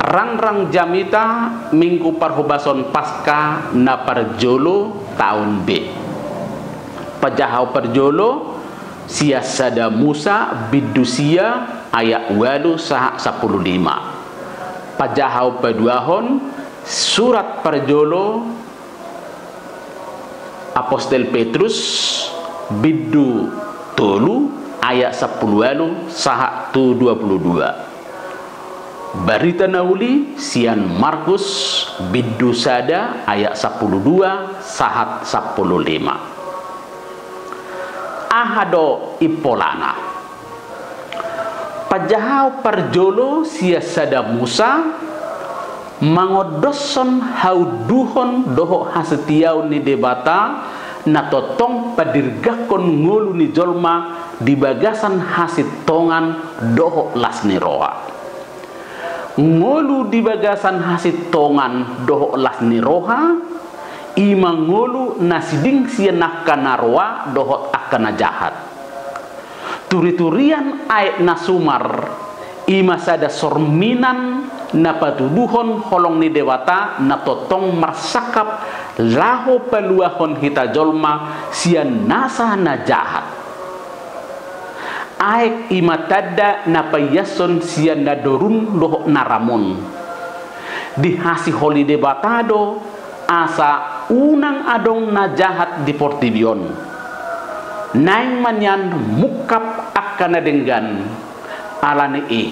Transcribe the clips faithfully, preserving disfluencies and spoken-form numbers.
Rangrang jamita Minggu Parhobason Paska na parjolo taon B. Pajahaon parjolo sian Sada Musa bindu sia ayat ualu sahat sampulu lima. Pajahaon paduahon surat parjolo Apostel Petrus bindu tolu ayat sampulu ualu sahat tu dua pulu dua. Barita na uli sian Markus bindu sada ayat sampulu dua sahat sampulu lima. Aha do impolana? Pajahaon parjolo sian Sada Musa mangondoshon haunduhon dohot hasetiaon ni Debata na tongtong padirgahon ngolu ni jolma di bagasan hasintongan dohot las ni roha. Ngolu di bagasan hasintongan dohot las ni roha, i ma ngolu na siding sian angka na roa dohot angka na jahat. Turiturian aek na sumar, i ma sada sorminan na patuduhon holong ni Debata na tongtong marsangkap laho paluahon hita jolma sian nasa na jahat. Aek i ma tanda na paiashon sian na dorun dohot na ramon. Dihasiholi Debata do asa unang adong na jahat di portibi on. Naeng ma nian mungkap angka na denggan. Ala ni i,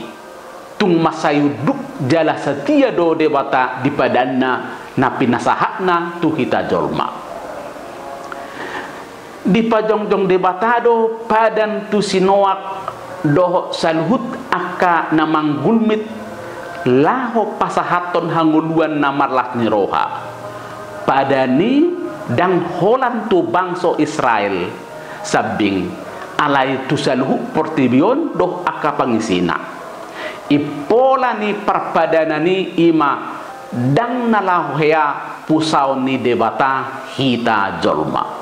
tung mansai unduk jala satia do Debata di padanna na pinasahatna tu hita jolma. Dipajongjong Debata do padan tu si Noak dohot saluhut angka na manggulmit laho pasahathon hangoluan na marlas ni roha. Padan i ndang holan tu bangso Israel sambing, alai tu saluhut portibi on dohot angka pangisina. Impola ni parpadanan i i ma ndang na laho hea pusaon ni Debata hita jolma.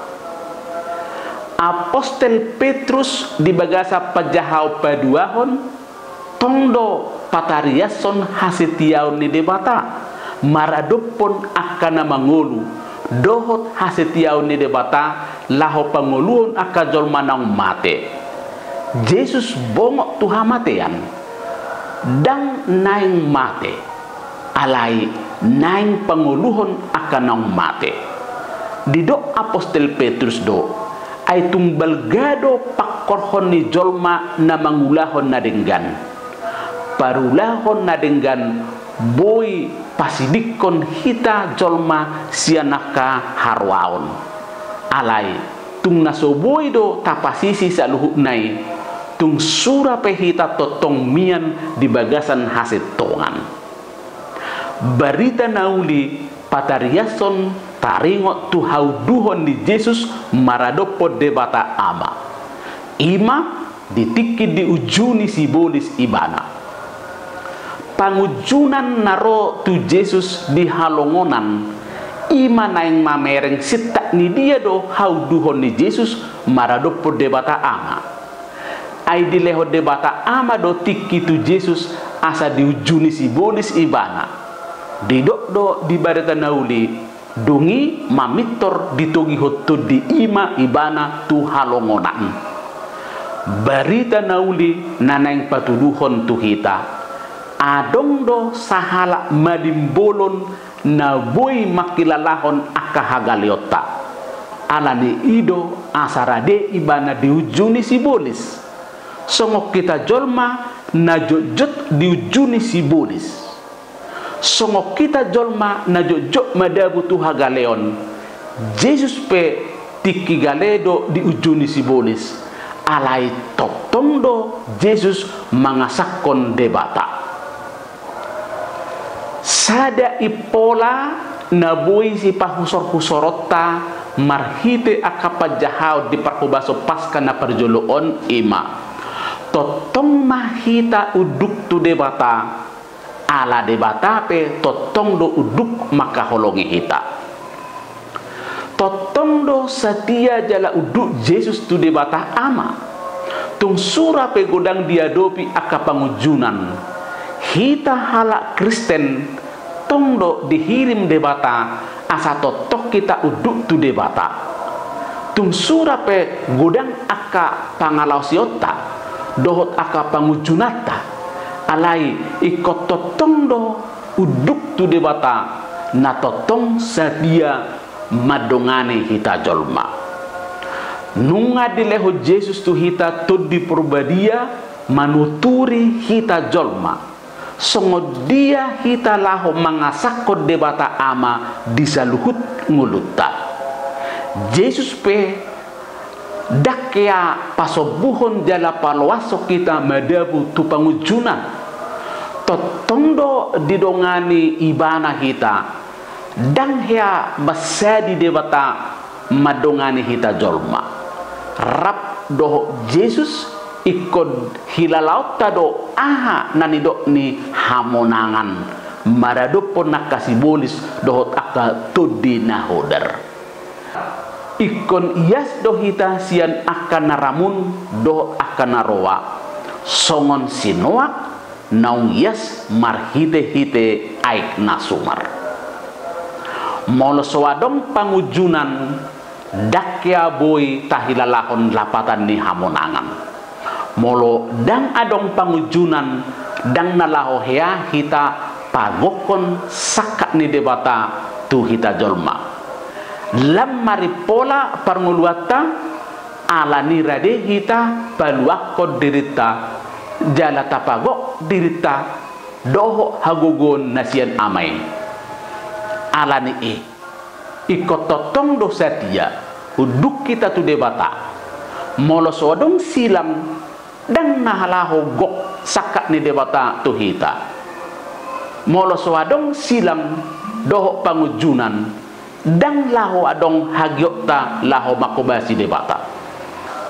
Apostel Petrus di bagasan pajahaon paduahon tong do patariashon hasetiaon ni Debata maradophon angka na mangolu dohot hasetiaon ni Debata laho pangoluhon angka jolma naung mate. Jesus bongot tu hamatean, ndang naeng mate, alai naeng pangoluhon angka naung mate. Didok Apostel Petrus do, ai tung balga do pangkorhon ni jolma na mangulahon na denggan. Parulahon na denggan boi pasidingkon hita jolma sian angka haroaon. Alai tung na so boi do tapasisi saluhutna i, tung sura pe hita tongtong mian di bagasan hasintongan. Barita na uli patariashon taringot tu haunduhon ni Jesus maradophon Debata Ama. I ma di tingki diunjuni sibolis Ibana. Pangunjunan na ro tu Jesus di halongonan, i ma naeng mamereng sintak ni dia do haunduhon ni Jesus maradophon Debata Ama. Ai dilehon Debata Ama do tingki tu Jesus asa diunjuni sibolis Ibana. Didok do di Barita na Uli, dung i mamintor ditogihon Tondi i ma Ibana tu halongonan. Barita na uli na naeng patuduhon tu hita, adong do sahalak malimbolon na boi mangkilalahon angka hagaleonta. Ala ni i do asa rade Ibana diunjuni sibolis. Songon hita jolma na jotjot diunjuni sibolis. Songon hita jolma na jotjot madabu tu hagaleon, Jesus pe tingki gale do diunjuni sibolis. Alai tongtong do Jesus mangasahon Debata. Sada impola na boi sipahusorhusoronta marhite angka panjahaon di parhobason Paska na parjolo on i ma, tongtong ma hita unduk tu Debata, ala Debata pe tongtong do unduk mangkaholongi hita. Tongtong do satia jala unduk Jesus tu Debata Ama. Tung sura pe godang diadopi angka pangunjunan, Hita halak Kristen tong do dihirim Debata asa tongtong hita unduk tu Debata. Tung sura pe godang angka pangalaosionta dohot angka pangunjunanta, alai ingkon tongtong do unduk tu Debata na tongtong sadia mandongani hita jolma. Nunga dilehon Jesus tu hita Tondi Porbadia manuturi hita jolma. Songon dia hita laho mangasakkon Debata Ama di saluhut ngolunta. Jesus pe ndang hea pasombuhon jala paloashon hita madabu tu pangunjunan. Tongtong do didongani Ibana hita. Ndang hea mansadi Debata mandongani hita jolma. Rap dohot Jesus ingkon hilalaonta do aha na nidok ni hamonangan maradophon angka sibolis dohot angka tondi na hodar. Ingkon ias do hita sian angka na ramun dohot angka na roa, songon sinoak naung ias marhitehite aek na sumar. Molo so adong pangunjunan, ndang hea boi tahilalahon lapatan ni hamonangan. Molo ndang adong pangunjunan, ndang na laho hea hita pagokkon sangkap ni Debata tu hita jolma. Lam marimpola parngoluanta, alani rade hita paluahon dirinta jala tapagok dirinta dohot hagogoon na sian Ama i. Alani i, ingkon tongtong do sadia unduk hita tu Debata. Molo so adong silang, ndang na laho gok sangkap ni Debata tu hita. Molo so adong silang dohot pangunjunan, ndang laho adong hagiota laho manghobasi Debata.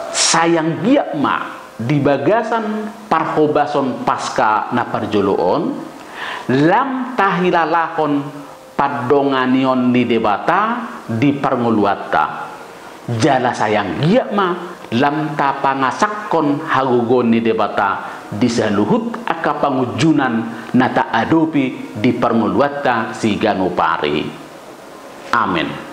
Sai anggiat ma di bagasan parhobason Paska na parjolo on, lam tahilalahon pandonganion ni Debata di parngoluanta. Jala sai anggiat ma lam tapangasakkon hagogoon ni Debata di saluhut angka pangunjunan na taadopi di parngoluanta siganup ari. Amen.